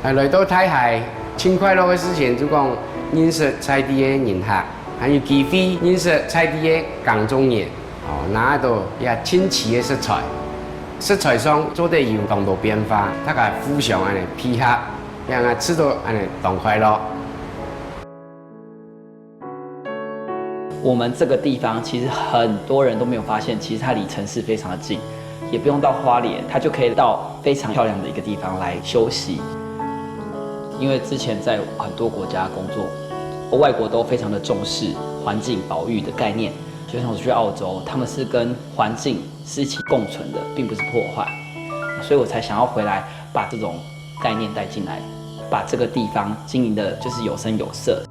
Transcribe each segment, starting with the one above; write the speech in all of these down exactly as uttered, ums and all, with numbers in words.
啊，來到大溪，盡快樂个事情就講認識在地个人客，還有機會認識在地个耕種人，哦，拿到這新鮮个食材。食材上做得有當多變化，大家互相恁樣配合，讓𠊎試著恁樣當快樂。 我们这个地方其实很多人都没有发现，其实它离城市非常的近，也不用到花莲，它就可以到非常漂亮的一个地方来休息。因为之前在很多国家工作，外国都非常的重视环境保育的概念，就像我去澳洲，他们是跟环境是一起共存的，并不是破坏，所以我才想要回来把这种概念带进来，把这个地方经营的就是有声有色。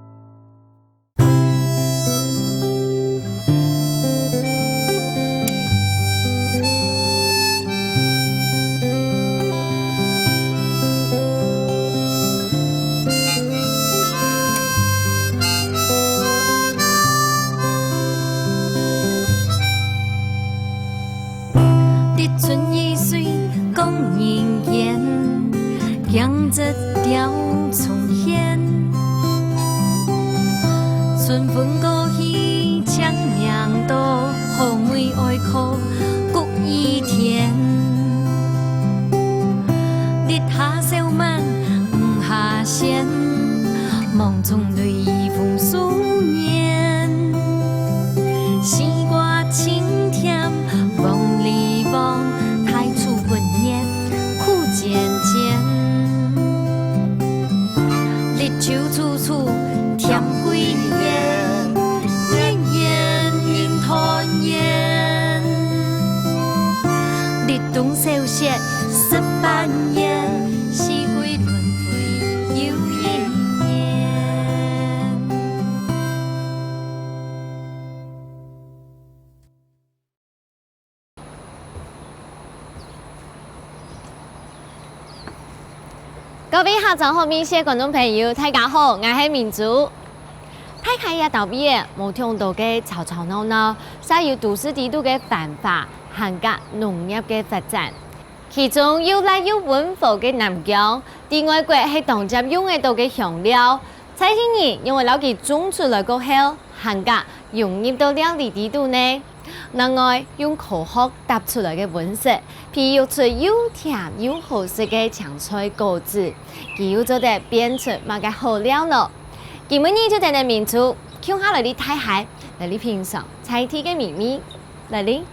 的春雨水讲人间，景致调重现。春分过去，青年多，好梅哀苦谷雨田。日下笑漫，雨下仙，梦中泪雨风霜年。西瓜青甜， 黄梨黄，太初不热苦渐渐。日久处处添归年，年年应团圆。立冬小雪十八年，四季轮回又一年。 各位客庄好味緒个觀眾朋友，大家好，𠊎係明珠。大溪這兜位仔，無忒多个吵吵鬧鬧，煞有都市底肚个繁華，還加農業个發展。其中又辣又溫和个南疆，在外國係當捷用得到个香料， 在地人仰會摎佢種出來過後，還加融入到料理底肚呢？另外，用科學搭出來个溫室，培育出又甜又好食个青菜果子，佢又做得變出麼个好料呢？今晡日就跈等明珠，共下來到大溪，來去品嚐在地个美味。來哩！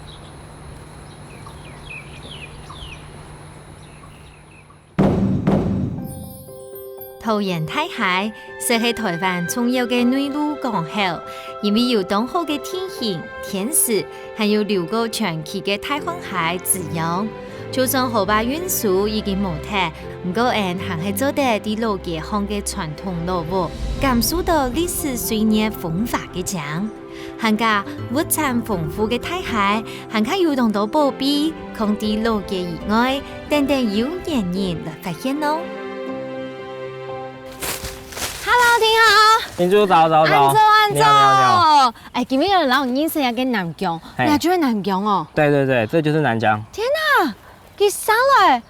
桃園大溪，算係臺灣重要个內陸港口，因為有當好个地形、天時，還有流過全區个大漢溪滋養。就算河壩運輸已經無忒，毋過𠊎還係做得在老街項个傳統老屋，感受到歷史歲月風華个靚。 還加物產豐富个大溪，還加有當多寶貝，囥在老街以外，等等有緣人來發現哦。Hello，你好。明珠早早早。恁早，恁你好，你好，你好。早。哎，今日來摎你認識一下个南疆，嘿那就係南疆哦。对对对，这就是南疆。天哪，佢生來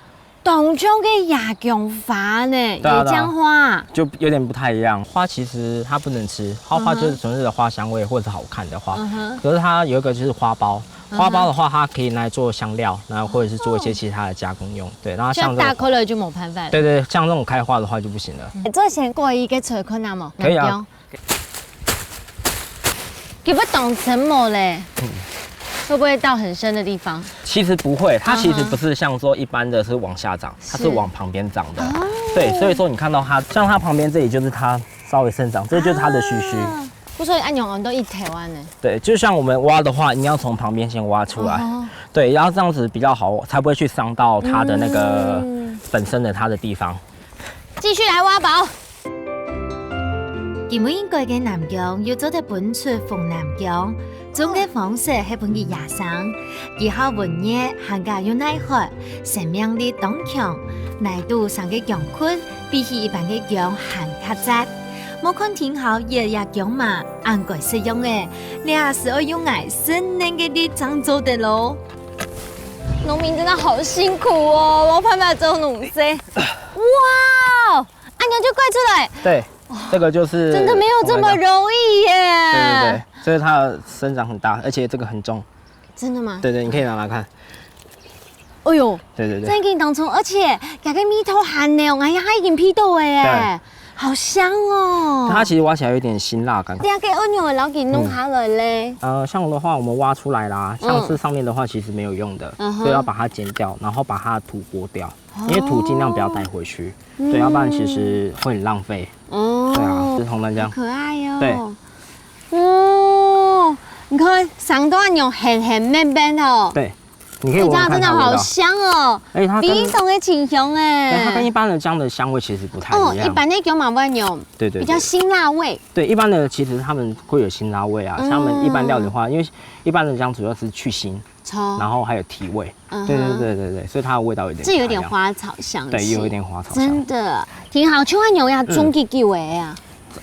當像个野薑花呢，对啊野薑花。就有点不太一样。花其实它不能吃，花花就是纯粹的花香味或者好看的花。嗯哼，可是它有一个就是花苞，嗯哼花苞的话它可以拿来做香料，然后或者是做一些其他的加工用。对，然后像像这种，打开了就没办法了。对对，像这种开花的话就不行了。做先过一个吹看啊嘛，可以啊南疆。佢不懂什么嘞，会不会到很深的地方？其实不会，它其实嗯哼不是像说一般的是往下长，它是是往旁边长的。哦对，所以说你看到它，像它旁边这里就是它稍微生长，这就是它的须须。啊，不所以按样安到一头啊呢。对，就像我们挖的话，你要从旁边先挖出来。哦对，然后这样子比较好，才不会去伤到它的那个嗯本身的它的地方。继续来挖宝。今晡日个南疆又做得分出紅南疆，種个方式係分佢野生，佢較溫熱，還加又耐寒，生命力當強。泥肚生个薑菌比起一般个薑還較紮。莫看天好熱也薑嘛，恁該實用个，這下係愛用𠊎生嫩个力正做得咯。农民真的好辛苦哦，我办法做农事。哇，按鈕就怪出来，对，这个就是真的没有这么容易耶。对对对，所以它的生长很大，而且这个很重。真的吗？对对，你可以拿来看。哎呦，对对对，真的当中，而且这个味道很濃，哎呀，它已经鼻到了耶，好香哦。它其实挖起来有点辛辣感。这样给按钮老给弄下来嘞。呃，像的话，我们挖出来啦，嗯像是上面的话，其实没有用的，嗯哼所以要把它剪掉，然后把它土剥掉，因为土尽量不要带回去，对，要不然其实会很浪费。哦，对啊，是红蓝好酱。可爱哟。对，哦，你看，上到按钮很很绵绵哦。对，你可以闻哎，这样真的看它的味道。好香哦，而且它跟非常的清香对它跟一哎。般的姜的香味其实不太哦，一样。一般的姜嘛不会有，对对对比较辛辣味。对，一般的其实他们会有辛辣味啊，嗯像他们一般料理的话，因为一般的姜主要是去腥，超然后还有提味。嗯哼对对对对对，所以它的味道有点这有点不太一样。花草香气，对，又有点花草香。真的挺好。请问有呀，种几久的呀？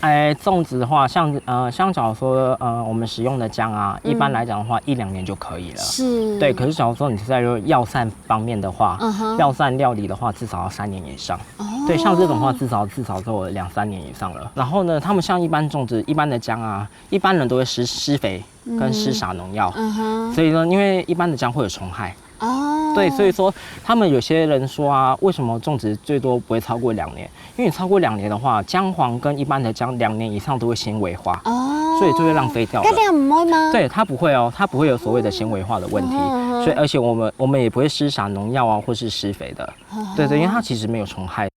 哎，粽子的话，像呃，像假如说呃，我们使用的姜啊，一般来讲的话，一两年就可以了。是，对，可是假如说你是在用药膳方面的话，嗯哼药膳料理的话，至少要三年以上。哦对，像这种话，至少至少都有两三年以上了。然后呢，他们像一般粽子，一般的姜啊，一般人都会施施肥跟施洒农药。嗯哼，所以说，因为一般的姜会有虫害，哦，对，所以说他们有些人说啊，为什么种植最多不会超过两年？因为你超过两年的话，姜黄跟一般的姜两年以上都会纤维化，哦，所以就会浪费掉了那。这样不会吗？对，它不会哦，它不会有所谓的纤维化的问题，嗯哼所以而且我们我们也不会施洒农药啊，或是施肥的。对对，因为它其实没有虫害。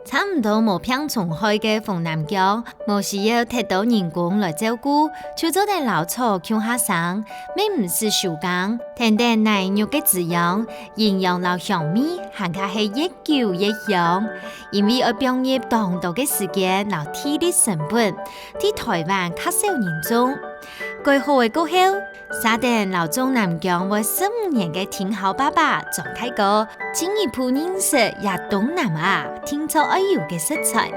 差毋多無病蟲害个紅南薑，無需要忒多人工來照顧，就做得摎草共下生，乜毋使手工。跈等泥肉个滋養，營養摎香味還較係越久越香。因為愛放入當多个時間摎體力成本，在台灣較少人種。改好个過後，沙等摎種南薑會十五年个挺好爸爸莊大哥，進一步認識這東南亞定著愛有个食材。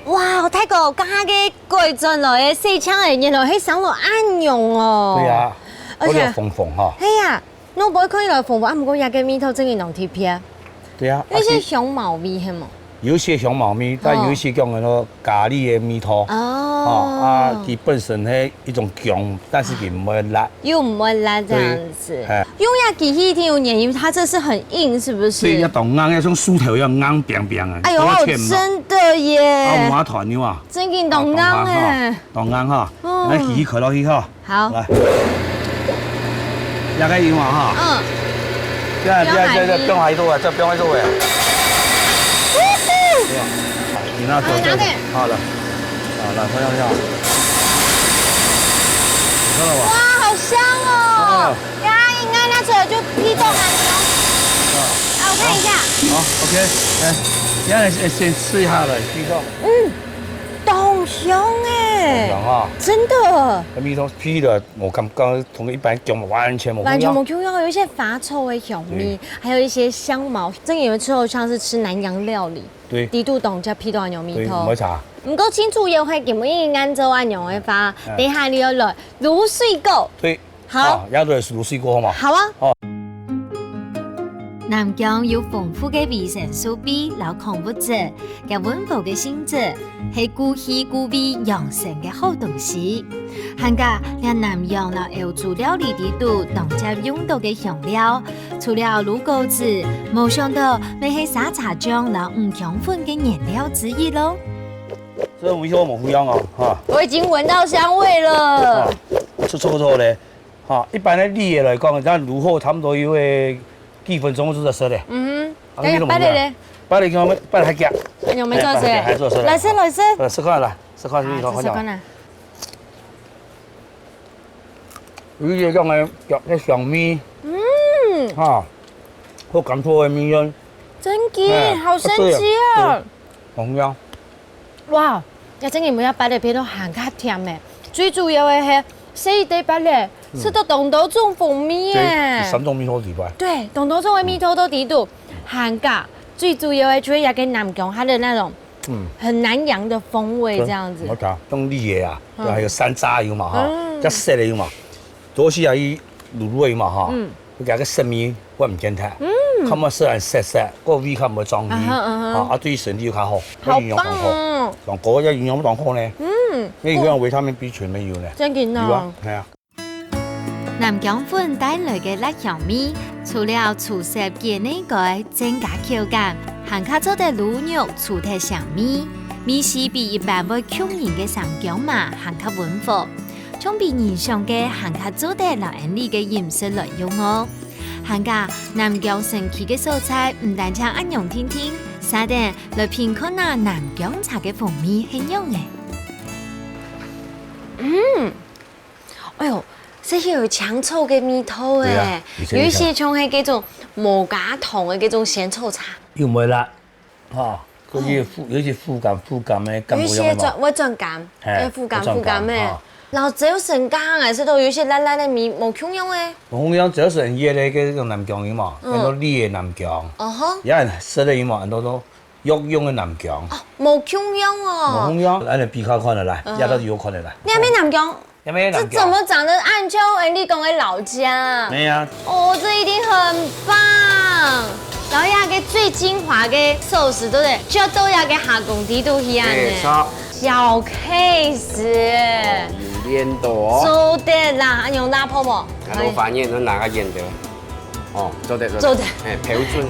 哇，大哥，剛剛个改轉來个細腸仔，原來係生到恁樣哦。對啊，而且我有紅紅哈。係啊，我不會看起來紅紅，啊，毋過這个味道真个當特別，對啊，有一些啊香茅味係無？有一些香茅味，但有一些講个咯咖喱的味道。哦哦，啊，佢本身係一種薑，但是佢毋會辣。又毋會辣這樣子對。哎用這機器一定有原因，它這是很硬，是不是？所以要當硬，要像樹頭一樣硬冰冰的。哎呦，我要切嘛。真的耶，啊，麻團有啊。真个當硬哎。當硬哈，哦來，機器開落去哈。好，來，壓个油嘛哈。嗯，這樣這樣這樣，不要海泥不用海多啊，這不用海多啊。對啊，你那做這樣子，好了，好了，放下去啊。你看到嗎？哇，好香哦！呀，应该拿出来就批动啊。啊，我看一下，好，OK，來，現在先試一下了，批動。当香哎，香啊，真的那蜜糖批的，我刚刚同一般讲完全不一样。完全不一样，有一些发臭的香味，还有一些香茅，这个有时候像是吃南洋料理，对底肚懂叫批动牛蜜对，头没。啥。不过清楚也会给我们应该做按牛的话，等一下你有了卤水果，对，好啊，也都是卤水果嘛。好啊。南薑有豐富个維生素B摎礦物質，佮溫和个性質，係顧氣顧胃養生个好東西。還加這南洋摎歐洲料理裡肚當常用到个香料，除了滷果子，無想到乜係沙茶醬摎五香粉个原料之一咯。這味道無一樣哦，哈。我已经闻到香味了。出错错咧，哈，一般的例來講，咱滷好差不多有个幾分鐘就得食咧。嗯啊哼，哎呀，芭蕾嘞，芭蕾講芭蕾還夾，哎，我们做哎芭蕾還做事，事来吃来吃，呃，試看啦，試看味道看下试试看。啊。有一个講个，个香味，嗯，哈，好感觸个味道，真的，哎好神奇哦！同樣。哇，這真个毋要芭蕾皮都還較甜誒，最主要个係細一塊芭蕾，食到當多種風味這誒。三種味道裡邊，對，當多種个味道都底肚，還加最主要个就係一個南薑，它的那種嗯，很南洋的風味這樣子。我講用綠个啊，嗯還有山楂有嘛哈嗯，加色个有嘛，多西啊，伊滷滷个嘛哈，嗯。佢个色味會毋見忒，嗯。較無色很澀澀，个胃較無會脹氣，啊哈，啊哈。啊，啊，對身體又較好，好棒哦。營養當好，當高，營養當好呢。嗯。因為有維他命B群沒有呢。真的哦。有啊，係啊。南薑粉帶來个辣香味，除了助食解膩該增加口感，還較做得摎肉煮忒香味，味緒比一般會勥人个生薑嫲還較溫和。 總比人想个還較做得摎𫣆俚个飲食來用哦。還加南薑神奇个所在，毋單淨恁樣定定，續等來品看啊南薑茶个風味係仰仔。嗯，哎喲，這係有青草个味道哎，對啊，以前有一些像係該種無加糖个該種仙草茶。又無辣。 吼，有一些苦，有一些苦甘，苦甘个甘有一些有無？轉，會轉甘，嘿，會苦甘，會轉甘，苦甘个。吼。摎朝晨該下个時節，有一些辣辣个味，無共樣个。無共樣，朝晨熱个該種南薑有無？嗯。很多綠个南薑，哦吼。也很濕个有無？很多都藥用个南薑。哦，無共樣哦。無共樣，恁樣比較看得來，嗯。也都有看得來。你還沒南薑？ 有沒有南薑？這怎麼長得恁像𫣆俚講个老薑？沒有啊。哦，這一定很棒。然後那個最精華的壽司，對不對？就到那個蝦公底肚去啊呢。沒錯。小case。哦，有練到哦。做得啦，啊，用辣泡無？那我發現都拿個圓的。哦，做得，做得。做得。哎，標準。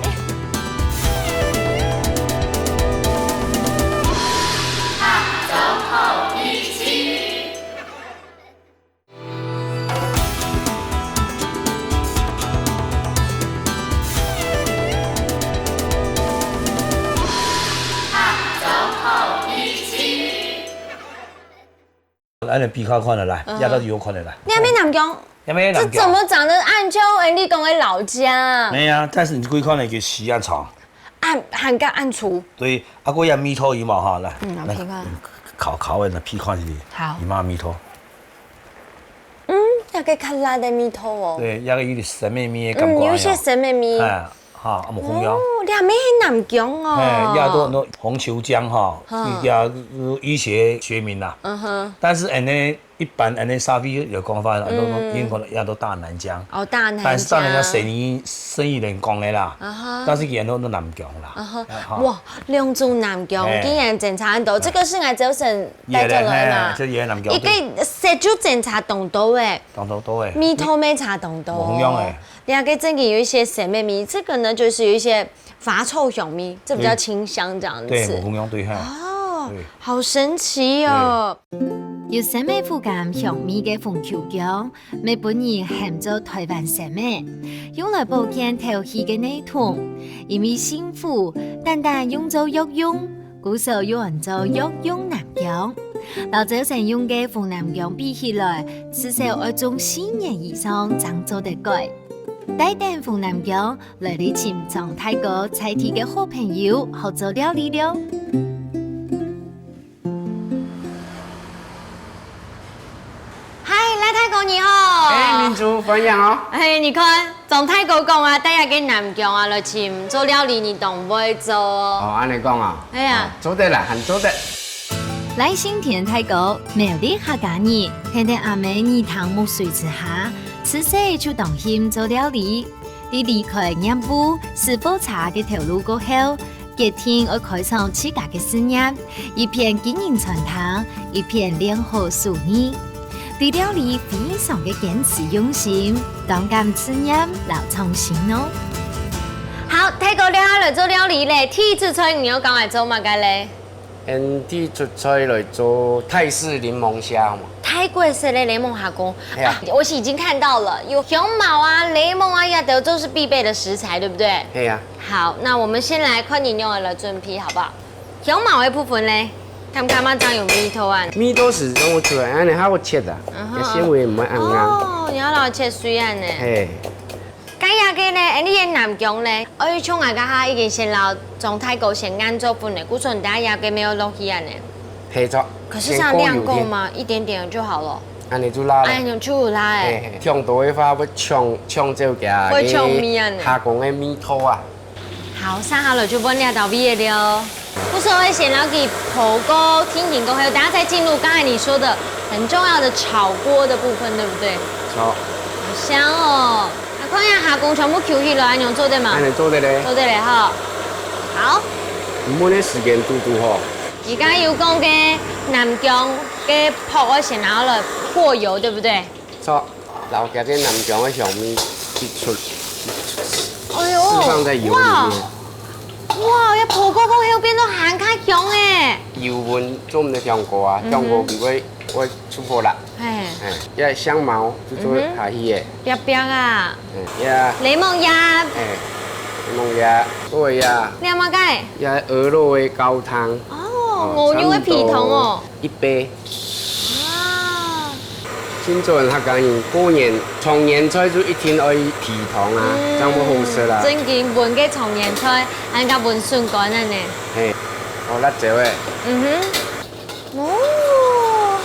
恁樣比較看得來，嗯。也都有看得來。你還沒南薑？也沒南薑。這怎麼長得恁像𫣆俚講个老薑？沒有啊，但是你可以看到一個時間長。恁，還較恁粗。對，啊，過也味道有嘛哈，來，嗯，來，我看看。嗯，烤烤个，來，鼻看一下，好。有嘛味道。 嗯，那個較辣个味道哦。對，那個有點酸味味的感覺。嗯，有一些酸味味。哎，哈，啊，無共樣。哦，這還係南薑哦。哎，也都那紅球薑哈，哈。也有一些學名啦。嗯哼。但是恁樣一般恁樣社會有講法，嗯。都，都，因為可能也都大南薑。哦，大南薑。但是大南薑生意，生意人講个啦。啊哈。但是也都，都南薑啦。啊哈。啊哈。哇，兩種南薑，哎。竟然爭差恁多，哎。這個係𠊎朝晨帶轉來啦。也，哎，這也南薑。一個色就爭差當多誒。 當多多誒。味道乜差當多。無共樣誒。這個正經有一些酸味，這個呢，就是有一些發臭香味，這比較清香這樣子。對，無共樣，對，哈。哦，對。好神奇哦。對。有酸味苦甘香味个紅球薑，乜分人喊做臺灣酸味，用來保健頭虛个內痛，因為性苦，單單用做藥用， 故所又安做藥用南薑。摎朝晨用个紅南薑比起來，至少愛種四年以上正做得改。帶等紅南薑來這尋張大哥在地个好朋友，學做料理了。 嗨，賴大哥你好。哎，明珠，歡迎哦。哎，你看，張大哥講啊，帶這個南薑啊來尋做料理，你當會做。哦，恁樣講啊？哎呀。哦，做得啦，還做得。賴新田大哥，苗栗客家人，跈等阿姆耳聽目髓之下，自細就當興做料理。在離開業務、駛貨車个頭路過後， 決定愛開創自家个事業，一片經營餐廳，一片練好手藝。對料理非常个堅持用心，當敢試驗摎創新哦。好，大哥，這下來做料理咧，第一出菜你愛教𠊎做麼个咧？嗯，第一出菜來做泰式檸檬蝦，好無？泰國式个檸檬蝦公。係啊。啊，我已經看到了，有香茅啊、檸檬啊，這兜都是必備的食材，對不對？係啊。 好，那我們先來看你用來準備，好不好？香茅个部分咧，敢敢嘛正有味道啊？味道係用得出來，恁樣較好切啊，嗯哼。該纖維毋會恁硬。哦，你愛摎切碎恁樣。嘿。該這個呢，哎，你个南薑呢？哎，像𠊎這下已經先摎張大哥先研做分咧，故所你等下這個乜愛落去恁樣。係，著。可是像恁樣夠嗎？先過油添。一點點就好了。恁樣就辣了。哎，就有辣欸。嘿，嘿，忒多个話會嗆，嗆走佢个，會嗆味恁樣。蝦公个味道啊。 好，續下來就分這道味个了。不是會先摎佢烰過、定型過後，等下再進入剛才你說的很重要的炒鍋的部分，對不對？好。香哦！啊，看下蝦公全部揪起來，恁樣做得嗎？恁樣做得咧。做得咧吼。好。你燜个時間堵堵好。你剛剛有講个南薑个殼愛先拿來過油，對不對？著，然後加點南薑个香味一出，哎呦，釋放在油裡面。哇，哇，這烰過後變到還較香欸。油溫做毋得忒高啊，嗯哼。忒高佢會會出火啦。 嘿。哎，這香茅就做下去个。嗯哼。煏煏啊。嗯，這。檸檬葉。哎，檸檬葉，對呀。你阿媽个？這鵝肉个高湯。哦，哦，鵝肉个皮湯哦。差不多一杯。哇。新竹人客家人過年，長年菜就一定愛皮湯啊，嗯，這樣會好食啦。正經，燜个長年菜，還加燜筍乾个呢。嘿，哦，辣椒个。嗯哼。 哦，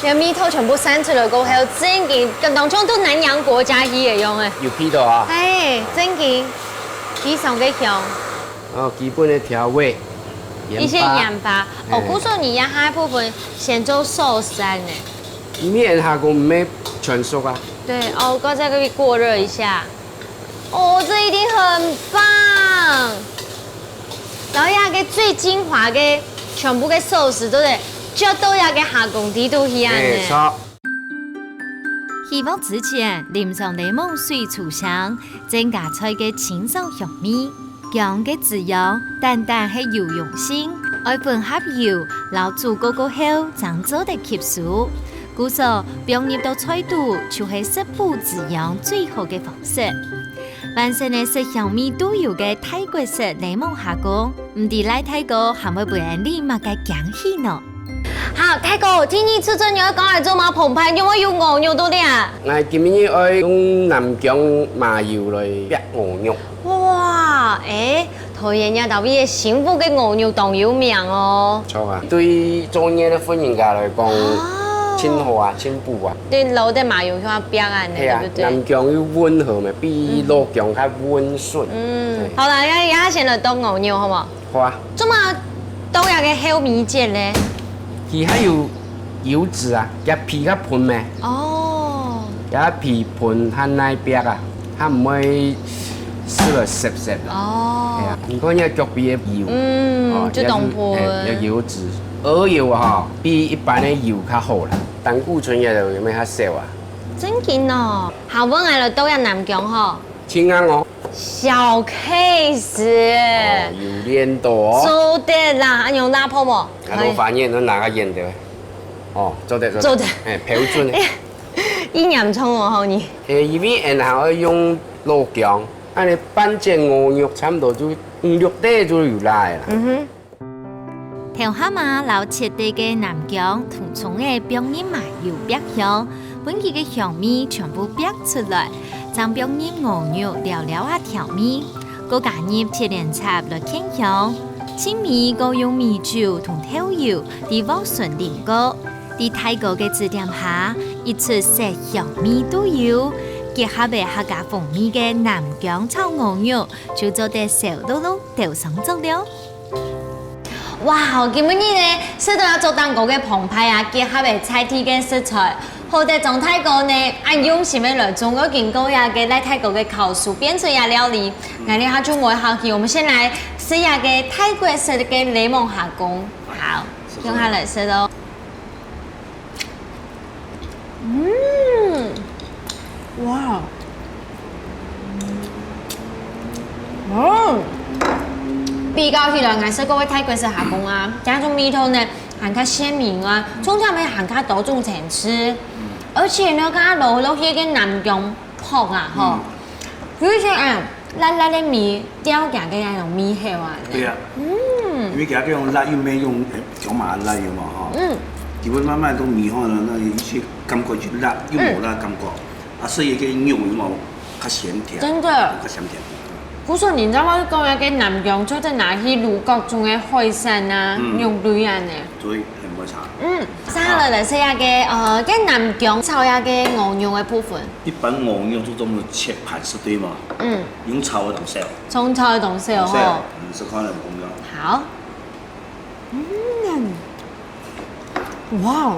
這味道全部散出來過後，正經感覺像到南洋國家去个樣欸。有味道啊。哎，正經，非常个香。哦，基本个調味，一些鹽巴。鹽巴。哦，嘿。故所你這下部分先做壽司呢。麵下個毋係全熟啊。對，哦，過再給你過熱一下。 哦，這一定很棒！然後這個最精華个，全部个壽司，對不對？就到這個蝦公底肚去恁呢。哎，著。起鑊之前，淋上檸檬水煮香，增加菜个清爽香味。薑个滋養，單單係有用性，愛混合油，摎煮過過後，正做得吸收。故所，放入到菜肚，就係食補滋養最好个方式。 完成个色香味都有个泰國式檸檬蝦公，毋知賴大哥還會分𠊎俚麼个驚喜呢？好，大哥，今日出陣你愛講來做麼个澎湃，仰會有鵝肉到這啊？𠊎今日愛用南薑麻油來煏鵝肉。哇，欸，桃園這兜位个新屋个鵝肉當有名哦。著啊，對做年个婦人家來講，哦。真好啊，真補啊。 對，摎兜麻油去煏恁呢，係啊，對不對？南薑又溫和嘛，比老薑較溫順。嗯，對。好啦，這這下先來剁鵝肉，好無？好啊。做麼剁這個後尾節咧？佢還有油脂啊，佢皮較薄咩？哦。佢皮薄較耐煏啊，佢毋會食了澀澀啦。哦。係啊，你看這腳皮个油，嗯，哦，就當薄。也係，係，有油脂，鵝油哈，比一般个油較好啦。 膽固醇也有，有無較少啊？正經哦，好，𠊎來剁下南薑吼。盡硬哦。小case。哦，有練到哦。做得啦，恁樣拿破無？啊，老花眼都拿个遠的。哦，做得，做得。做得。哎，標準的。哎，一嚴重哦，吼你。哎，因為俺還要用老薑，恁樣半截鵝肉差不多就五六塊就有啦啦。嗯哼。 頭下嘛，摎切塊个南薑同蔥仔放入麻油煏香，分佢个香味全部煏出來，正放入鵝肉，略略仔調味，過加入雪蓮插來牽香。盡尾過用米酒同豆油在鑊脣淋過，在大哥个指點下，一出色香味都有，結合了客家風味个南薑炒鵝肉，就做得燒烙烙兜上桌了。 哇，今晡日呢，食到這桌頂高个澎湃啊，結合了在地个食材，好得莊大哥呢，恁用心个來做，愛經過這個賴大哥个巧手，變出這料理。𠊎這下就無客氣，我們先來食這個泰國式个檸檬蝦公。好，用下來食哦。 嗯，哇，哦，比較起來，𠊎食過个泰國式蝦公啊，這種味道呢，還較鮮明啊，重點係還較多種層次，而且呢，剛剛落落去个南薑 殼啊，吼，嗯。有一些，哎，辣辣个味，吊起來个那種味緒啊。對啊。嗯。因為佢這種辣又沒用，哎，椒麻辣有嘛，哈。嗯。佢會慢慢都米化了，那有一些感覺就辣，又無辣的感覺。嗯。啊，所以這個肉有無較鮮甜。真的。較鮮甜。故所你知道我講那個南薑，就在拿去滷各種的海產啊，嗯。肉類啊呢。所以很不差。嗯，接下來來試一下个，呃，跟南薑炒一下个鵝肉的部分。 一般鵝肉就這麼切盤是對嗎？嗯。用炒个當少。用炒个當少吼。當少，嗯，係看人講个。好。嗯，哇哦。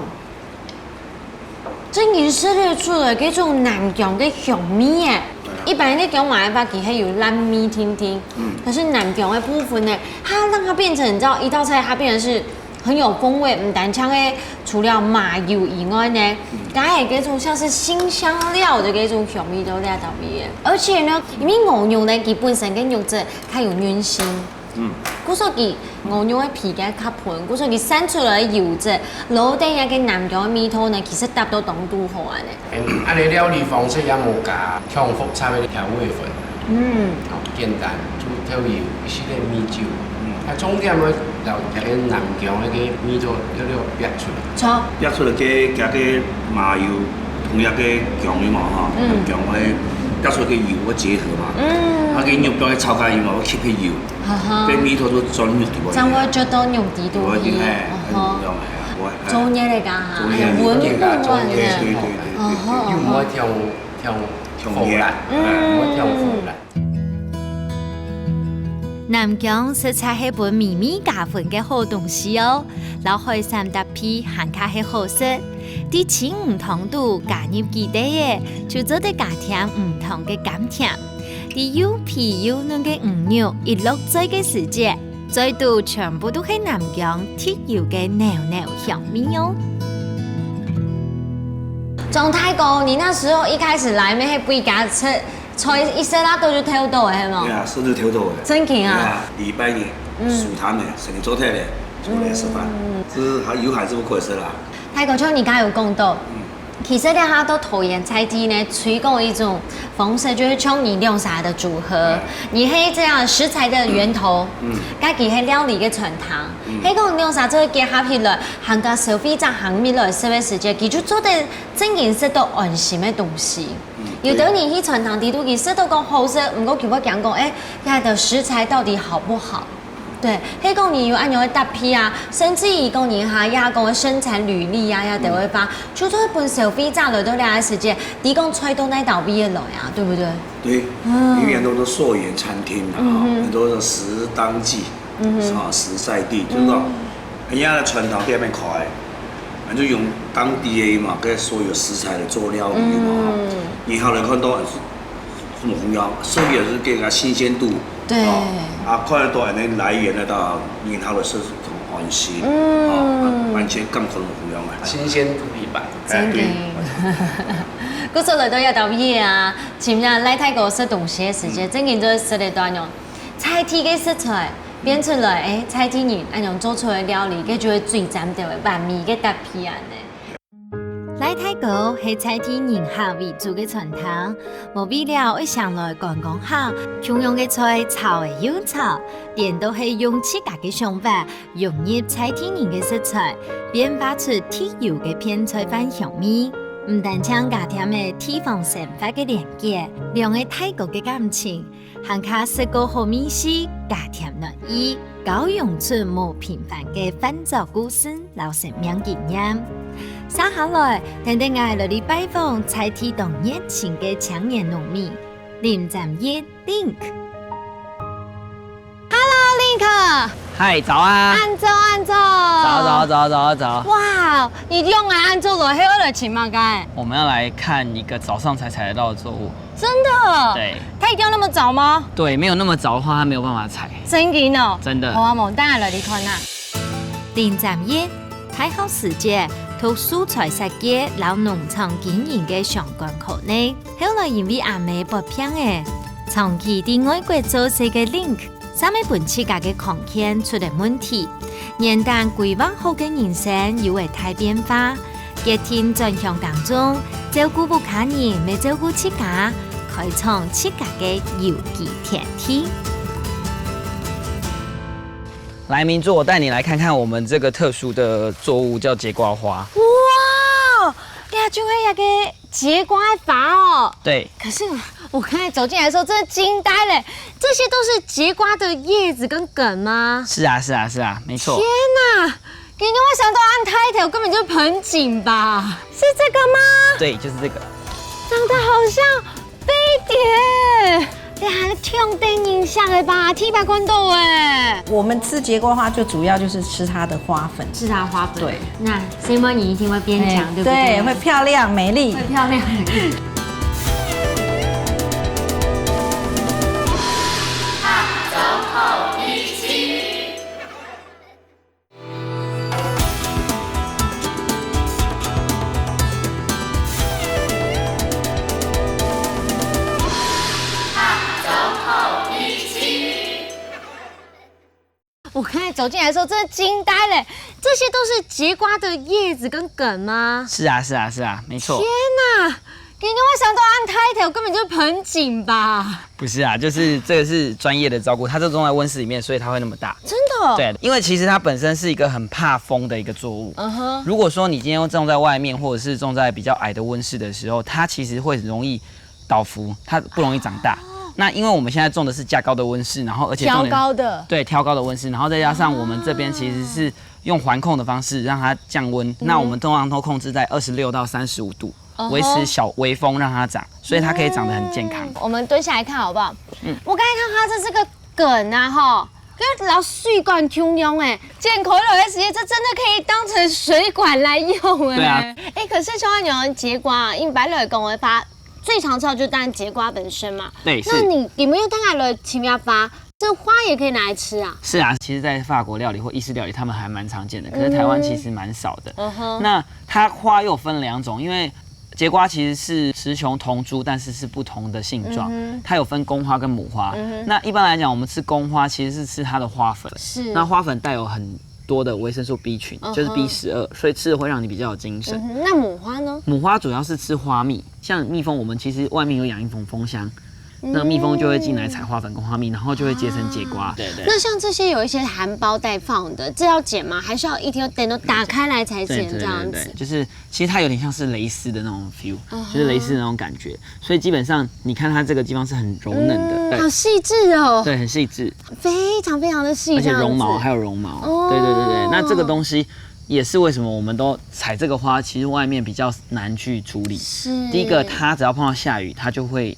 真經食得出來這種南薑个香味耶。一般个薑嫲个話，佢係有爛味定定，可是南薑个部分呢，它讓它變成，你知道，一道菜它變成是很有風味，毋單淨个除了麻油以外呢，它還有這種像是辛香料的這種香味都在裡面。而且呢，因為牛肉呢，佢本身个肉質較有韌性， 嗯。故所佢牛肉个皮較較薄，故所佢散出來个油脂，摎等該个南薑个味道呢，其實搭到當拄好恁呢。恁呢料理方式也無加強複雜个調味粉。嗯。好，簡單，就調味一息个米酒。嗯。啊，重點呢，摎這个南薑个味道略略煏出來。著。煏出來个，加个麻油同該个薑嘛哈，嗯。薑个，煏出个油个結合嘛。嗯。啊，个肉薑个炒開嘛，會吸个油。 哈哈。該味道都轉入去。正會做到肉底肚去。有啊，一定係，哦吼。很重要，係啊，我，係啊。做嘢來講哈，做嘢，哎呀，文物啊，做嘢，呢。對，對，對，對，哦吼，對。又毋會忒，忒，忒辣，嗯。哎，毋會忒辣。南薑實在係分美味加分个好東西哦，摎海產搭配還較係好食。在清魚湯肚加入幾滴仔，就做得加添魚湯个甘甜。 在又肥又嫩个魚肉一落嘴个時節，嘴肚全部都係南薑特有个濃濃香味哦。莊大哥，你那時候一開始來，乜係歸家食，菜一食啊，都就偷到个，係無？對啊，食就偷到个。真經啊？對啊，禮拜日，嗯。收攤个，生意做忒了，出來食飯。嗯。只是還有還是不可以食啦。大哥，像你剛才有講到，嗯。 其實這下在桃園在地呢，推廣一種方式，就係像你兩儕个組合，嗯。你係這樣食材个源頭，嗯。家己係料理个傳承，嗯。係講兩儕做結合起來，還加消費者行入來食个時節，佢就做得真經食到安心个東西。嗯，有兜人去餐廳裡肚，佢食到講好食，毋過佢會驚講，哎，這个食材到底好不好？ 對，係講你有恁樣个搭配啊，甚至於講你還也講个生產履歷啊，也都會發，就做分消費者來到這个時節，你講菜到哪兜位个來啊，對不對？對，嗯。因為很多都溯源餐廳嘛，嗯哼。很多都食當季，嗯哼。啊，食在地，就是講，嗯。人家个傳統店面開，就用當地个嘛，跟所有食材來做料理嘛，嗯。然後來看到 什麼紅腰，所以也是更加新鮮度。對。哦，啊，看得到恁呢來源个，到然後个是很安心，嗯。哦，完全感覺紅腰啊。新鮮度一百。真个。哎，對。故所來到這兜位啊，今日賴大哥食東西个時節，嗯。真个就係食得到恁樣在地个食材，變出來，哎，在地人恁樣做出來个料理，該就係最讚个，完美个搭配恁呢。 賴大哥係在地人客為主个餐廳，無為了愛嚐來觀光客，共樣个菜炒个又炒，顛倒係用自家个想法，融入在地人个食材，變化出特有个片菜飯香味。毋單淨加添了地方生活个連結，兩个大哥个感情， 還加食過好味緒，加添暖意，交融出無平凡个飯桌故事摎生命經驗。接下來，跈等𠊎來去拜訪在地當熱情个青年農民，林占一Link。Hello，Link。嗨，早啊！恁早，恁早。早，早，早，早，早。哇，你兩个恁早來，係愛來尋麼个？我們要來看一個早上才採得到的作物。 真的？對。它一定要那麼早嗎？對，沒有那麼早的話，它沒有辦法採。真的哦？真的。好啊，無，等下來去看啊。林占一，大學時節，讀素材設計摎農場經營个相關科系，後來因為阿姆發病了，長期在外國做事个Link， 煞乜分自家个康健出了問題，原旦規劃好个人生又會大變化，決定轉向耕種，照顧屋下人乜照顧自家，開創自家个有機天地。來，明珠，我帶你來看看我們這個特殊的作物，叫節瓜花。哇，呀，就係那個 節瓜的花哦。對。可是我剛才走進來的時候，真的驚呆了，這些都是節瓜的葉子跟梗嗎？是啊，是啊，是啊，沒錯。天哪，你跟我想到恁大條，根本就是盆景吧？是這個嗎？對，就是這個。長得好像飛碟。對啊，那個用電影像的吧，第一擺看到欸。我们吃节瓜花就主要就是吃它的花粉，是它花粉。对。那 Simon 你一定會邊講，哎對不對？对，会漂亮美丽。會漂亮。我刚才走进来的时候，真的惊呆了，这些都是节瓜的叶子跟梗吗？是啊，是啊，是啊，没错。天哪！你跟我想到安泰条根本就是盆景吧？不是啊，就是这个是专业的照顾，它是种在温室里面，所以它会那么大。真的、哦？对，因为其实它本身是一个很怕风的一个作物。嗯哼。如果说你今天种在外面，或者是种在比较矮的温室的时候，它其实会容易倒伏，它不容易长大。那因为我们现在种的是架高的温室，然后而且重点挑高的。对，挑高的温室，然后再加上我们这边其实是用环控的方式让它降温，那我们通常都控制在二十六到三十五度，嗯哼。维持小微风让它长，所以它可以长得很健康。我们蹲下来看好不好？嗯。我刚才看它这是个梗啊，哈，跟老水管共样哎，剪开落的时间，这真的可以当成水管来用哎。对啊。哎，可是小蜗牛节瓜，一般来讲的话，最常吃到就当然节瓜本身嘛。对，是。那你有没有当然来青椒花？这花也可以拿来吃啊。是啊，其实，在法国料理或意式料理，他们还蛮常见的，可是台湾其实蛮少的。嗯哼。那它花又分两种，因为节瓜其实是雌雄同株，但是是不同的性状，嗯哼。它有分公花跟母花。嗯哼。那一般来讲，我们吃公花其实是吃它的花粉，是。那花粉带有很多的维生素 B 群，嗯哼。就是 B 十二，所以吃了会让你比较有精神。嗯哼，那母花呢？母花主要是吃花蜜，像蜜蜂，我们其实外面有养一种蜂箱，那蜜蜂就会进来采花粉跟花蜜，然后就会结成节瓜。对对。那像这些有一些含苞待放的，这要剪吗？还是要一定要等到打开来才剪这样子？对对对对，就是其实它有点像是蕾丝的那种 feel，、嗯哼。就是蕾丝的那种感觉。所以基本上你看它这个地方是很柔嫩的，嗯，对好细致哦，对，很细致，非常非常的细，而且这样子。绒毛还有绒毛。哦。对对对对，那这个东西也是为什么我们都采这个花，其实外面比较难去处理。是。第一个，它只要碰到下雨，它就会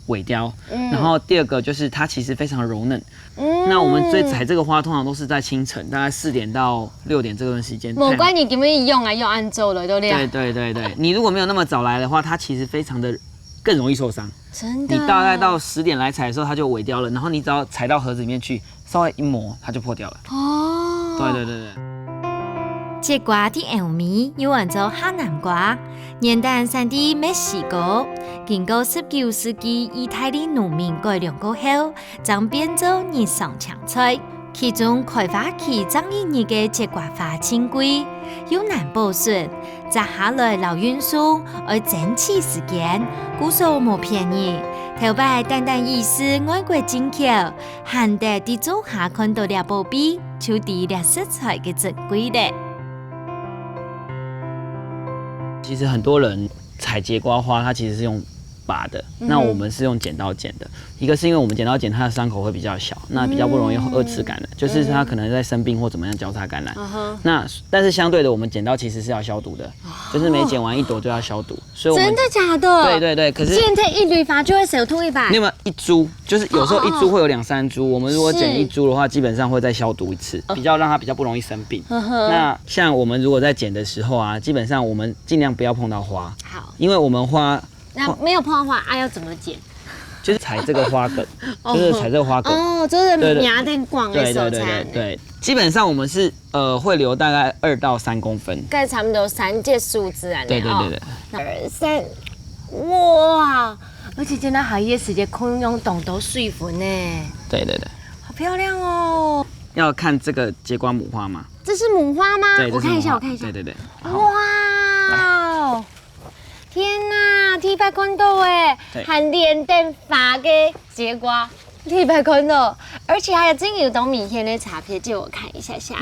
萎凋。嗯。然后第二个就是它其实非常柔嫩。嗯。那我们最采这个花通常都是在清晨，大概四点到六点这段时间。无管你今日用啊用暗做了，对不对？对对对对，你如果没有那么早来的话，它其实非常的更容易受伤。真的。你大概到十点来采的时候，它就萎凋了，然后你只要采到盒子里面去，稍微一磨，它就破掉了。哦。对对对对。节瓜的歐米又安做哈南瓜，原旦產地墨西哥，經過十九世紀義大利農民改良過後，正變做日常青菜。其中開花期正一日个節瓜花盡貴，又難保存，摘下來摎運送愛爭取時間，故所無便宜。頭擺單單以為外國進口， 罕得在灶下看到這寶貝，就知這食材个珍貴咧。其实很多人采节瓜花，它其实是用拔的，那我们是用剪刀剪的。一个是因为我们剪刀剪它的伤口会比较小，那比较不容易有二次感染，就是它可能在生病或怎么样交叉感染。那但是相对的，我们剪刀其实是要消毒的，就是每剪完一朵就要消毒，所以我们真的假的？对对对，可是现在一蕊花就会少脱一把。你有没有一株？就是有时候一株会有两三株，我们如果剪一株的话，基本上会再消毒一次，比较让它比较不容易生病。呵呵。那像我们如果在剪的时候啊，基本上我们尽量不要碰到花，好，因为我们花那没有碰到花啊，要怎么剪？就是采这个花梗，就是采这个花梗。哦，就是对对芽点广的对对对所在对。对，基本上我们是呃会留大概二到三公分。大概差不多三节树枝啊。对对对对。二三，哇！而且现在还有时节空中冻到水分呢，对对对。好漂亮哦！要看这个节瓜母花吗？这是母花吗？对，我看一下，这是母花我看一下。对对对。哇哦！天哪，第一摆看到哎，对还连等花个节瓜，第一摆看到，而且还有真有当明显的差别，借我看一下下。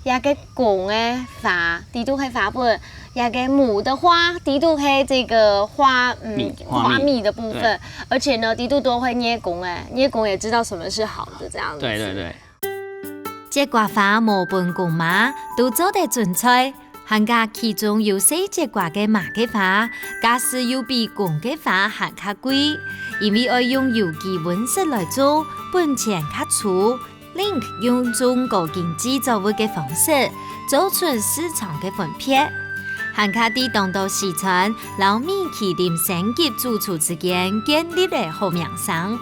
一个公的花，底肚系花粉，一个母的花，底肚系这个花，嗯，蜜花蜜花蜜的部分对。而且呢，底肚都会捏公哎，捏公也知道什么是好的这样子。对对对。节瓜花無分公媽都做得種菜，還加其中有細節瓜个麻个花，價數又比公个花還較貴，因為愛用有機溫室來做，本錢較粗。Link用種高經濟作物个方式，做出市場个分別。還加在當多四川摎米其林星級主廚之間建立个好名聲。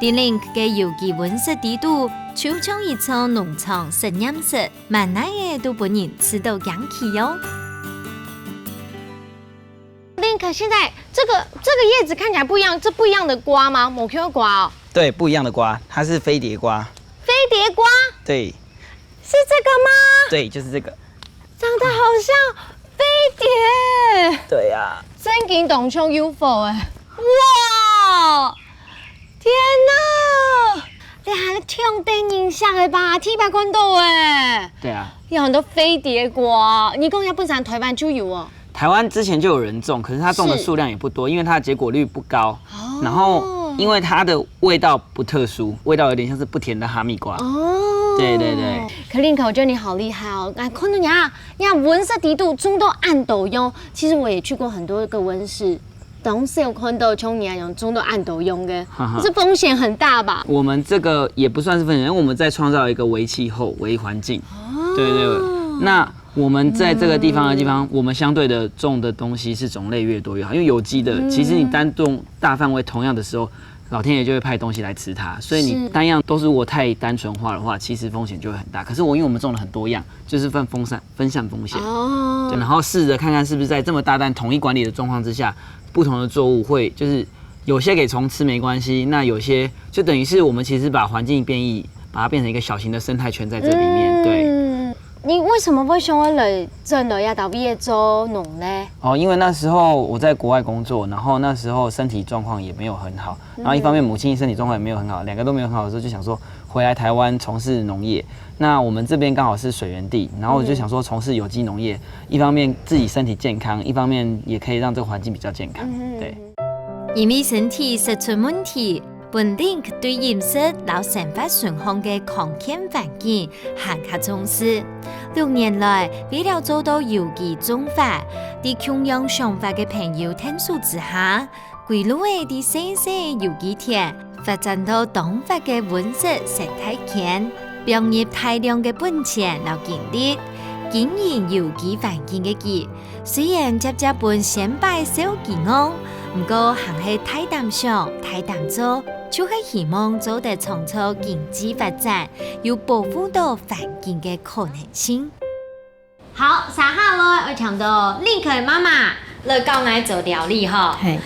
在Link个有機溫室底肚，就像一座農場實驗室，滿哪仔都分人試到驚奇哦。Link，現在這個這個葉子看起來不一樣，這不一樣的瓜嗎？某 Q 瓜哦。對，不一樣的瓜，它是飞蝶瓜。飞碟瓜对，是这个吗？对，就是这个。长得好像飞碟，对呀、真紧动胸有否哎？哇！天哪！你还挺得人惜的吧？第一擺看到哎，对啊。有很多飞碟瓜，你讲一下，本身台湾就有哦。台湾之前就有人种，可是它种的数量也不多，因为它的结果率不高。然后因为它的味道不特殊，味道有点像是不甜的哈密瓜。哦，对对对。可Link，我觉得你好厉害哦！哎，看到你啊，你看温室底肚种到恁多样，其实我也去过很多个温室，当少看到像你那样种到恁多样的，哈哈可是风险很大吧？我们这个也不算是风险，因为我们在创造一个微气候、微环境。对对对。那我们在这个地方的地方，我们相对的种的东西是种类越多越好，因为有机的，其实你单种大范围同样的时候，老天爷就会派东西来吃它，所以你是单样都是如果太单纯化的话，其实风险就会很大。可是我因为我们种了很多样，就是分分散分散风险。哦对，然后试着看看是不是在这么大胆统一管理的状况之下，不同的作物会就是有些给虫吃没关系，那有些就等于是我们其实把环境变异，把它变成一个小型的生态圈在这里面。对。嗯，你为什么会想要来转来亚达毕业做农呢？哦，因为那时候我在国外工作，然后那时候身体状况也没有很好，然后一方面母亲身体状况也没有很好，两个都没有很好的时候，就想说回来台湾从事农业。那我们这边刚好是水源地，然后我就想说从事有机农业，一方面自己身体健康，一方面也可以让这个环境比较健康。对。因為身體食出問題，分Link對飲食摎生活順風个康健環境還較重視。六年來，為了做到有機種法，在共樣想法个朋友𢯭手之下，歸路仔在細細有機田發展到當闊个溫室生態圈，放入大量个本錢摎精力，經營有機環境个佢，雖然輒輒分先輩笑佢戇，毋過還係大膽想、大膽做，就係希望做得創造經濟發展，又保護到環境个可能性。好，接下來愛請到Link个媽媽來教𠊎做料理吼。嘿，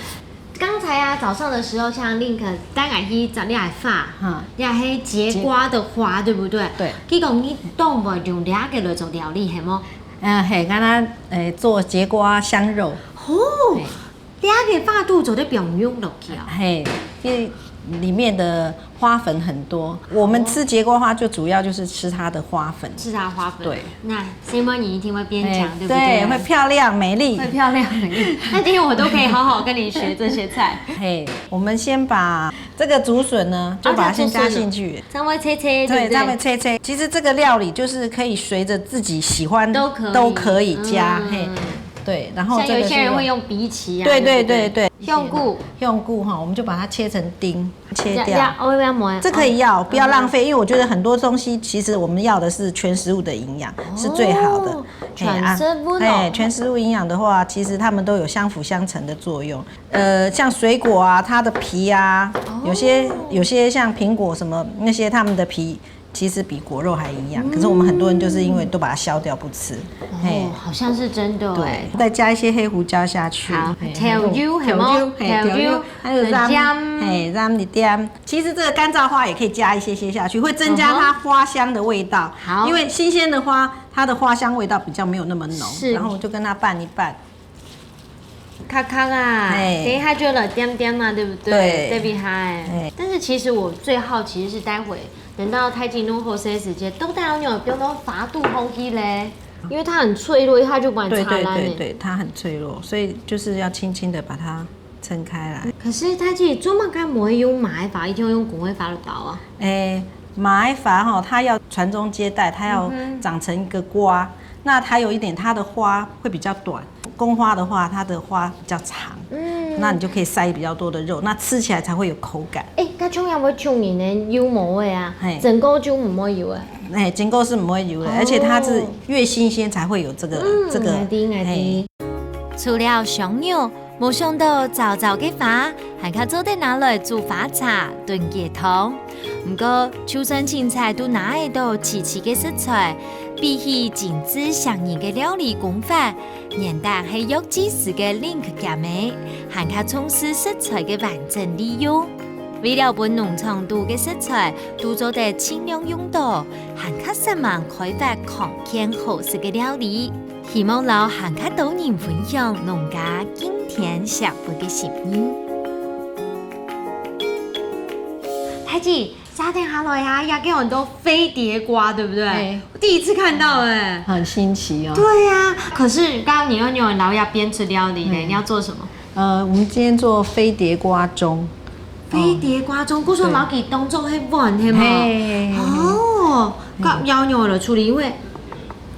剛才啊，早上的時候，像Link帶𠊎去摘這个花，哈，這係節瓜的花，對不對？對。佢講你當會用這个來做料理，係無？啊，嘿，跟他誒做節瓜香肉，哦，這个花都做得放肉落去啊？嘿，因為裡面的花粉很多，我們吃節瓜花就主要就是吃它的花粉。是啊，花粉。對。那Simon你一定會邊講，哎對不對？对，會漂亮美麗。會漂亮美麗。那今天我都可以好好跟你學這些菜。嘿，我們先把這個竹筍呢，就把它先加進去。這樣會脆脆，對对，不對？這樣會脆脆。其實這個料理就是可以隨著自己喜歡都可以都可以加，嗯嘿，對，然後像有這個是一些人會用荸荠啊，對對不對對對，香菇，香菇哈，我們就把它切成丁，切掉。要要我要磨，這可以要，不要浪費，因為我覺得很多東西其實我們要的是全食物的營養，是最好的哦。嘿啊全食物哦哎，全食物營養的話，其實它們都有相輔相成的作用。呃，像水果啊，它的皮啊，有些有些像蘋果什麼那些，它們的皮其實比果肉還營養。可是我們很多人就是因為都把它削掉不吃，嘿哦，，好像是真的對哎。，再加一些黑胡椒下去。好，嘿調油係無？調油，嘿，調油調油，還有鹽鹽，嘿，鹽一點。其實這個乾燥花也可以加一些些下去，會增加它花香的味道。好因為新鮮的花，它的花香味道比較沒有那麼濃。是然後我就跟它拌一拌。卡卡啊，嘿等一下就來點點嘛，對不對？對對不對？嘿但是其實我最好奇的是，待會等到大家攏好勢時節，到底愛仰般放到花肚好去咧？因為它很脆弱，一下就把你對對插爛了。對對，它很脆弱，所以就是要輕輕的把它撐開來。可是大家做麼个毋會用麻个花，一定要用公个花就著啊？哎，麻花哈，它要傳宗接代，它要長成一個瓜，那還有一點，它的花會比較短，公花的話，它的花比較長，嗯，那你就可以塞比較多的肉，那吃起來才會有口感。哎，該像樣會像人个油無个啊，嘿，整个就毋會有个。哎，整个是毋會有个，哦，而且它是越新鮮才會有這個，嗯，這個，𠊎知，𠊎知。嘿。除了香肉， 無想到燥燥个花，還較做得拿來煮花茶、燉雞湯。毋過，就算清採都拿得到萋萋个食材，比起精緻唌人个料理工法，原旦係藥劑師个Link姐妹，還較重視食材个完整利用。為了分農場肚个食材都做得盡量用到，還較煞猛開發康健好食个料理。 希望摎還較多人分享農家經典食物个心意。太姐，夏天下來啊，也有很多飛碟瓜，對不對？哎。我第一次看到哎。很新奇哦。對呀，可是剛剛你又有摎佢變出料理呢，嗯。你要做什麼？呃，我們今天做飛碟瓜盅。飛碟瓜盅，故所摎佢當做係碗，係嗎？嘿。哦，該要仰般來處理？因為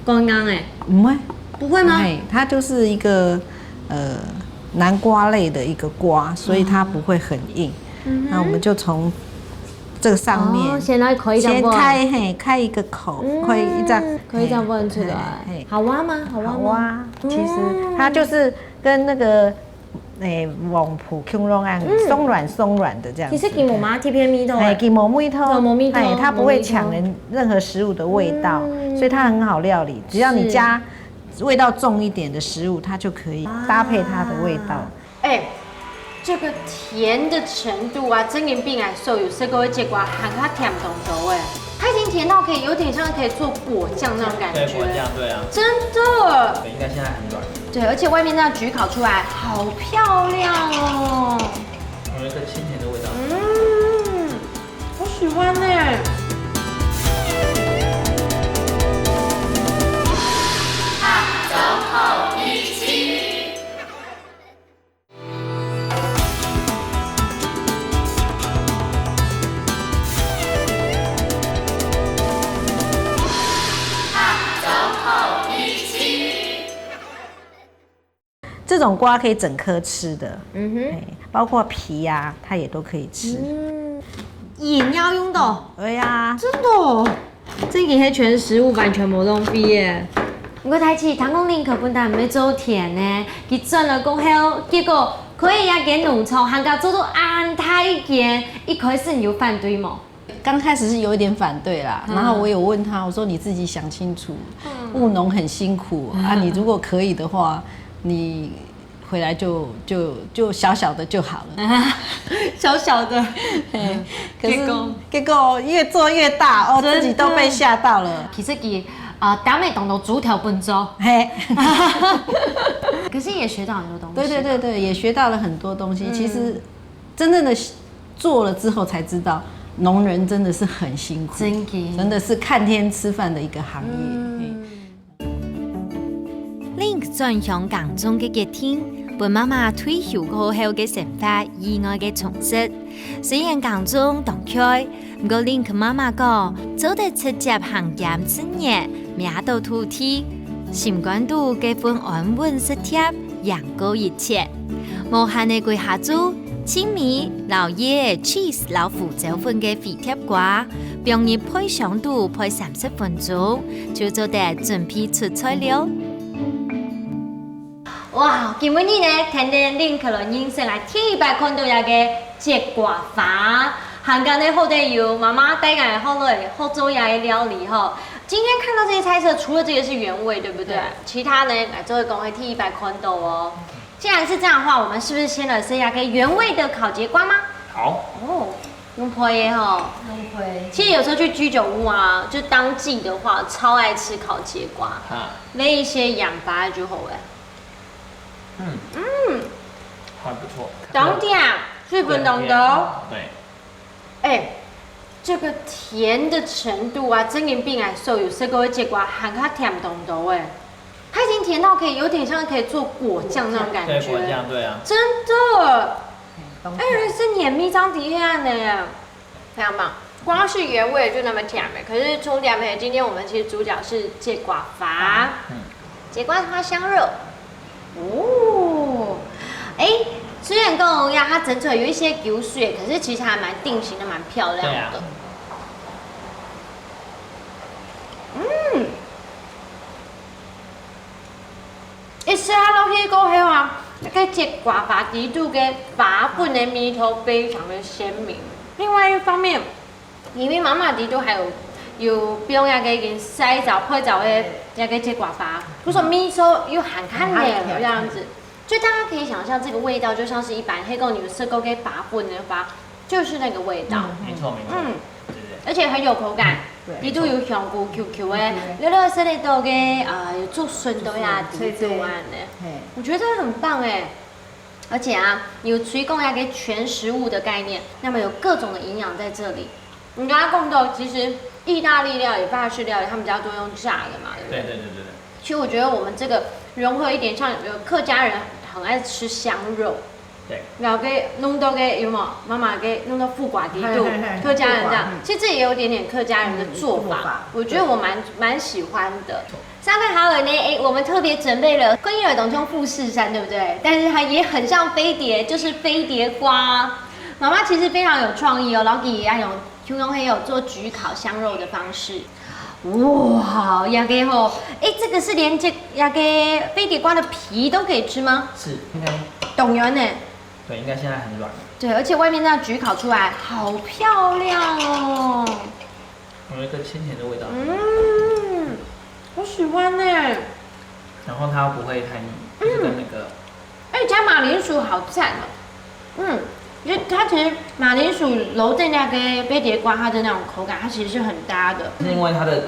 乾硬欸？不會。不會嗎？哎，它就是一個，呃，南瓜類的一個瓜，所以它不會很硬。嗯哼。那我們就從這個上面哦，先來開一隻碗。先開，嘿，開一個口，嗯，開一隻，開一隻碗出來。嘿，嘿。好挖嗎？好挖嗎？好挖。其實它就是跟那個，嗯。 欸，黃瓠共樣啊，嗯。鬆軟鬆軟的這樣子。其實佢無麼特別味道欸。欸，佢無味道，哦，無味道，欸，它不會搶人任何食物的味道，無味道。嗯。所以它很好料理。只要你加味道重一點的食物，它就可以搭配它的味道。啊。欸，這個甜的程度啊，真經比𠊎所有食過个節瓜還較甜當多欸。它已經甜到可以有點像可以做果醬那種感覺。對，果醬，對啊。真的。對，應該現在很軟。 對，而且外面那樣焗烤出來，好漂亮哦。有一個清甜的味道。嗯，我喜歡呢。這種瓜可以整顆吃的，嗯哼。欸，包括皮啊，它也都可以吃。嗯，也要用到。對啊。真的哦，這個係全食物完全無浪費耶。毋過太姐，聽講Link本來毋係做甜呢，佢轉了過後，結果可以啊，間農場還較做到恁大間，一開始你有反對無？ 剛開始是有一點反對啦，嗯。然後我有問他，我說：「你自己想清楚，嗯。務農很辛苦啊，嗯。你如果可以的話，你回來就，就，就小小的就好了。」小小的。嘿，可是，結果？結果越做越大，哦，真的。自己都被嚇到了。其實佢，啊，當然當多豬頭笨豬。嘿。可是也學到很多東西吧。對，對，對，對，也學到了很多東西。嗯。其實 真正的做了之後才知道，農人真的是很辛苦，真的。真的是看天吃飯的一個行業。嗯。嘿。Link轉鄉耕種个決定，分媽媽退休過後个生活意外个充實。雖然耕種當𤸁，毋過Link媽媽講，做得直接行兼自然，摸到土地，心肝肚該份安穩實貼， 贏過一切。無閒个歸下晝，清米、老葉、cheese摎胡椒粉个飛碟瓜，放入焙箱肚焙三十分鐘，就做得準備出菜了。哇，今晡日呢，跈等Link來認識𠊎第一擺看到這個節瓜花，還過呢好得有媽媽帶𠊎學來學做這個料理吼。今天看到這些菜色，除了這個是原味，對不對？對。其他呢，𠊎做个講係第一擺看到哦。 既然是這樣的話，我們是不是先來試一下可以原味的烤節瓜嗎？好。哦，用焙个吼。用焙。其實有時候去居酒屋啊，就當季的話，超愛吃烤節瓜。哈。煨一些鹽巴就好了。嗯。嗯。還不錯。當甜，水分當多。對。 欸，這個甜的程度啊，真經比𠊎所有食過个節瓜還較甜當多欸。它已經甜到可以有點像可以做果醬那種感覺。對，果醬，對啊。真的。嗯，當甜。欸，是黏咪張底下呢，非常棒。光是原味就那么甜了，可是重点的，今天我们其实主角是节瓜花，嗯，节瓜花香肉。哦，哎，虽然讲呀，它整体有一些油水，可是其实还蛮定型的，蛮漂亮的。对啊。嗯，一吃下落去过后啊，那个节瓜花底肚个花粉的味道非常的鲜明。另外一方面，因为妈妈底肚还有有用那个已经晒燥、拍燥的那个节瓜花，就说味道又很看的这样子。所以大家可以想象，这个味道就像是一般黑狗牛吃过给花粉的话，就是那个味道。没错没错，嗯，对对对。而且很有口感，对里肚有香菇 Q Q 的，对了了色里头个呃有竹筍个呀，竹筍脆脆底肚啊呢，嘿，我觉得很棒哎。而且啊，有推广那个全食物的概念，那么有各种的营养在这里。你刚刚讲到，其实意大利料理、法式料理，他们家都用炸的嘛，对不对？对对对对对。其实我觉得我们这个融合一点，像有客家人很爱吃香肉，对，然后给弄到给有没有？妈妈给弄到副寡底肚嘿嘿嘿，客家人这样副寡，嗯其实这也有点点客家人的做法，嗯做法我觉得我蛮蛮喜欢的。三位好友呢，哎，我们特别准备了，跟有一种像富士山，对不对？但是它也很像飞碟，就是飞碟瓜。妈妈其实非常有创意哦，然后也要用用用还有做焗烤香肉的方式。哇，那个吼，哎，这个是连这那个飞碟瓜的皮都可以吃吗？是应该当然呢，对，应该现在很软，对，而且外面那样焗烤出来，好漂亮哦。有一个清甜的味道。嗯，我喜欢呢。然后它不会太腻，就是跟那个哎，加马铃薯好赞哦。嗯，因为它其实马铃薯揉在那个飞碟瓜，它的那种口感，它其实是很搭的。是因为它的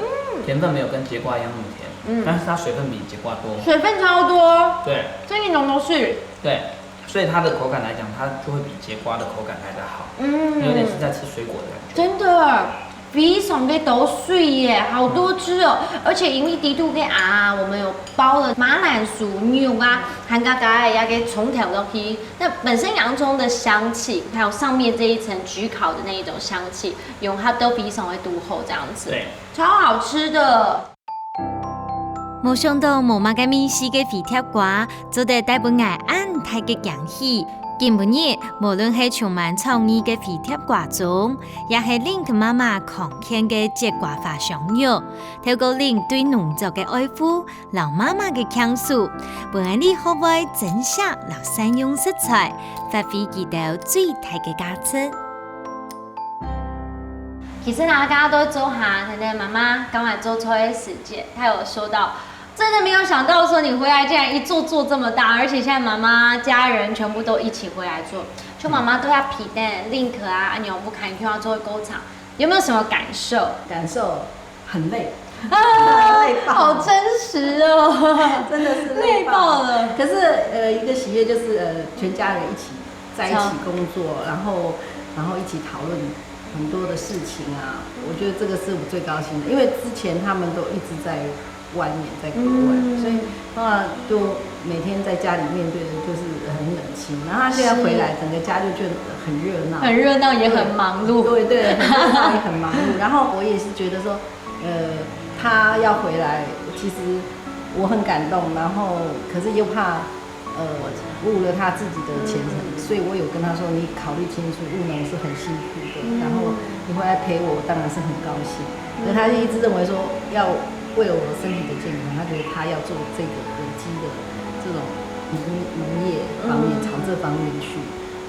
甜分没有跟节瓜一样那么甜，嗯但是它水分比节瓜多。水分超多，对这一浓都是。对，所以它的口感来讲，它就会比节瓜的口感来得好，嗯有点是在吃水果的感觉。真的，非常的多水耶，好多汁哦！而且因为底肚个啊，我们有包了马铃薯、肉啊，还有加加个葱头落去。那本身洋葱的香气，还有上面这一层焗烤的那一种香气，融合都非常的独厚这样子，对，超好吃的。無想到無麼个味緒个飛碟瓜，做得帶分𠊎恁大个驚喜。今晡日，無論係充滿創意个飛碟瓜盅，也係Link媽媽康健个節瓜花香肉，透過Link對農作个愛護，摎媽媽个慶祝，分𠊎俚學會珍惜摎善用食材，發揮佢兜最大个價值。 其实呢，刚刚都做哈，奶奶妈妈刚才做菜的时间，她有说到，真的没有想到说你回来竟然一做做这么大，而且现在妈妈家人全部都一起回来做，就妈妈都要皮蛋、link 啊、牛不看，就要做工厂，有没有什么感受？感受很累，啊累爆好真实哦，真的是累爆了。可是呃，一个喜悦就是呃，全家人一起在一起超工作，然后然后一起讨论很多的事情啊，我觉得这个是我最高兴的，因为之前他们都一直在外面在国外，嗯所以妈妈就每天在家里面对的就是很冷清，然后她现在回来，整个家就觉得很热闹，很热闹也很忙碌。对对，很热闹也很忙碌。然后我也是觉得说，呃，他要回来，其实我很感动，然后可是又怕，呃，误了他自己的前程，所以我有跟他说，你考虑清楚，务农是很辛苦的，然后你回来陪我，我当然是很高兴。可是他就一直认为说要为了我身体的健康，他觉得他要做这个有机的这种农农业方面，朝这方面去，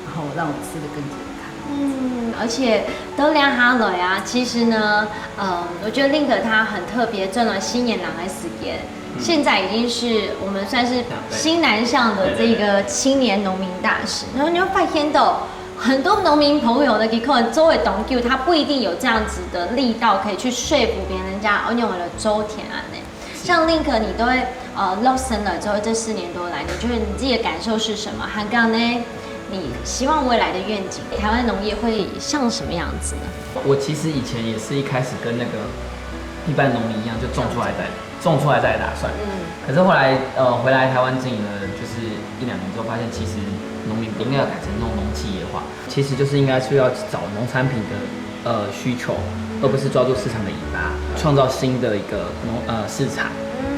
然后让我吃得更健康。嗯，而且都聊下来啊，其实呢，嗯，我觉得 Link 他很特别，转了新年人的时间，现在已经是我们算是新南向的这个青年农民大使，然后你会发现到很多农民朋友呢，你可能周围懂久，他不一定有这样子的力道可以去说服别人家，哦，你有了周田啊呢。像 Link，你都会呃落省了之后，这四年多来，你觉得你自己的感受是什么？还有呢，你希望未来的愿景，台湾农业会像什么样子呢？我其实以前也是一开始跟那个一般农民一样，就种出来再种出来再打算。嗯，可是后来呃回来台湾经营了就是一两年之后，发现其实农民不应该要改成那种农企业化，其实就是应该是要找农产品的呃需求，而不是抓住市场的尾巴，创造新的一个农呃市场，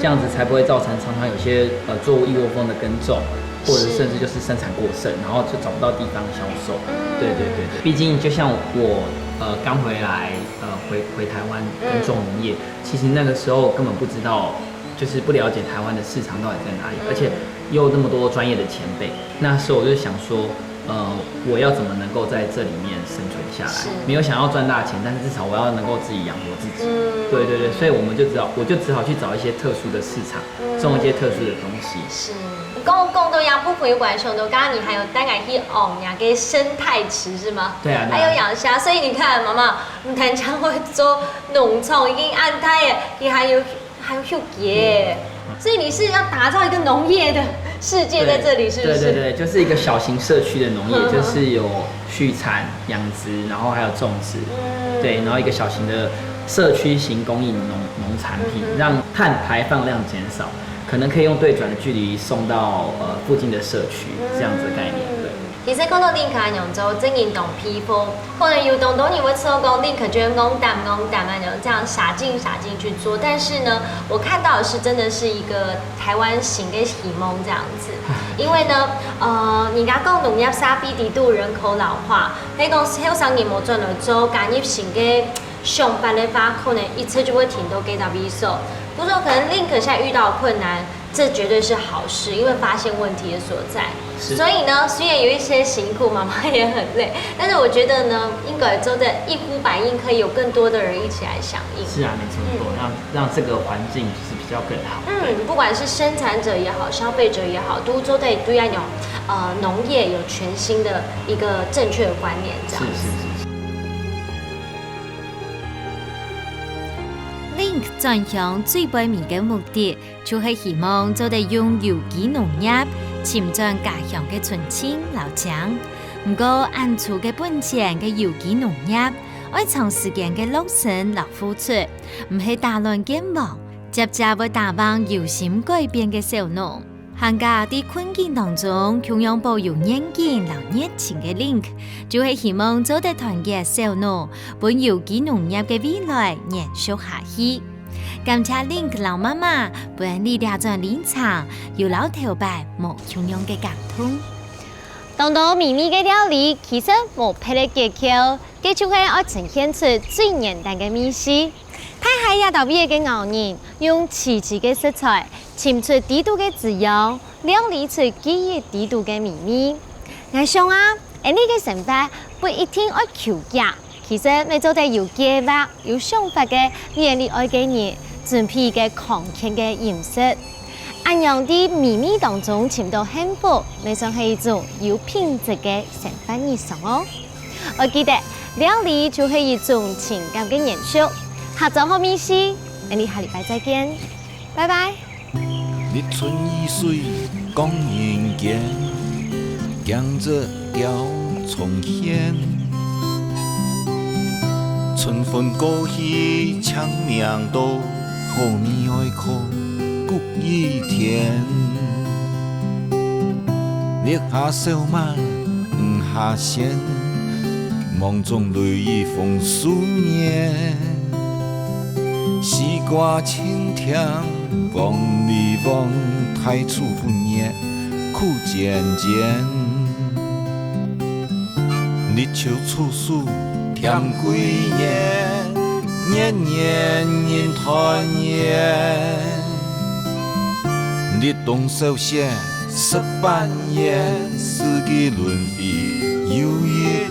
这样子才不会造成常常有些呃作物一窝蜂的耕种，或者甚至就是生产过剩，然后就找不到地方销售。对对对对，毕竟就像我呃刚回来呃回回台湾耕种农业，其实那个时候根本不知道，就是不了解台湾的市场到底在哪里，而且又那么多专业的前辈，那时候我就想说，呃，我要怎么能够在这里面生存下来？没有想要赚大钱，但是至少我要能够自己养活自己。对对对，所以我们就只好，我就只好去找一些特殊的市场，种一些特殊的东西。是，講講到這部分，有關想到，剛剛你還有帶我去哦，那個生態池是嗎？对啊，对啊還有養蝦，所以你看，媽媽，你單淨會做農場，已經恁大了，你還有還有休息耶。所以你是要打造一個農業的世界在這裡，是不是？对对对，就是一个小型社区的农业，嗯就是有畜产、养殖，然后还有种植，对，然后一个小型的社区型供应农农产品，让碳排放量减少，可能可以用对转的距离送到呃附近的社区，这样子的概念，对。其實講到恁樣仰做，真正當佩服，可能有當多人會想講恁樣就戇膽戇膽啊，這樣捨進捨進去做。但是呢，我看到的是真的是一個台灣型的希望這樣子。因為呢，呃，人家講農業社會底肚人口老化，係講後生人無轉來做，加入新的上班的話，可能一切就會停到該搭位所。不過可能恁樣現在遇到困難，這絕對是好事，因為發現問題的所在。所以呢，雖然有一些辛苦，媽媽也很累，但是我覺得呢，應該做得一呼百應，可以有更多的人一起來響應。是啊，没错没错，让让这个环境就是比较更好。嗯，不管是生產者也好，消費者也好，都做得對那種呃農業有全新的一個正確的觀念，這樣子。是是是是。 Link 轉鄉最背尾个目的，就係希望做得用有機農業尋轉家鄉个純淨摎靚。毋過，恁粗个本錢个有機農業，愛長時間个落實摎付出，毋係打亂健忘，輒輒會打橫有心改變个小農。 還過在困境當中共樣保有願景摎熱情个Link，就係希望做得團結小農，分有機農業个未來延續下去。感謝Link摎媽媽分你這轉旅程，有摎頭擺無共樣个感動。當多美味个料理，其實無別个訣竅，該就係愛呈現出最原單个味緒。大溪這搭位个𠢕人，用自家个食材， 尋出底肚个滋養，料理出記憶底肚个美味。𠊎想啊，恁樣个生活不一定愛求遽，其實乜做得有計畫、有想法个，為你愛个人準備一個康健个飲食。恁樣在美味當中尋到幸福，乜算係一種有品質个生活日常哦。愛記得，料理就係一種情感个延續。合作好味緒，𠊎俚下禮拜再見，拜拜。 日春雨水講人間，驚蟄鳥蟲喧。春分過去青命多，好味哀苦谷雨甜。綠霞瘦馬毋下纖，望中雷雨豐收年。 西瓜青甜黃裡黃，大樹分葉苦尖尖。日照處處添歸年，年年人團圓。立冬小雪食半夜，四季輪迴又一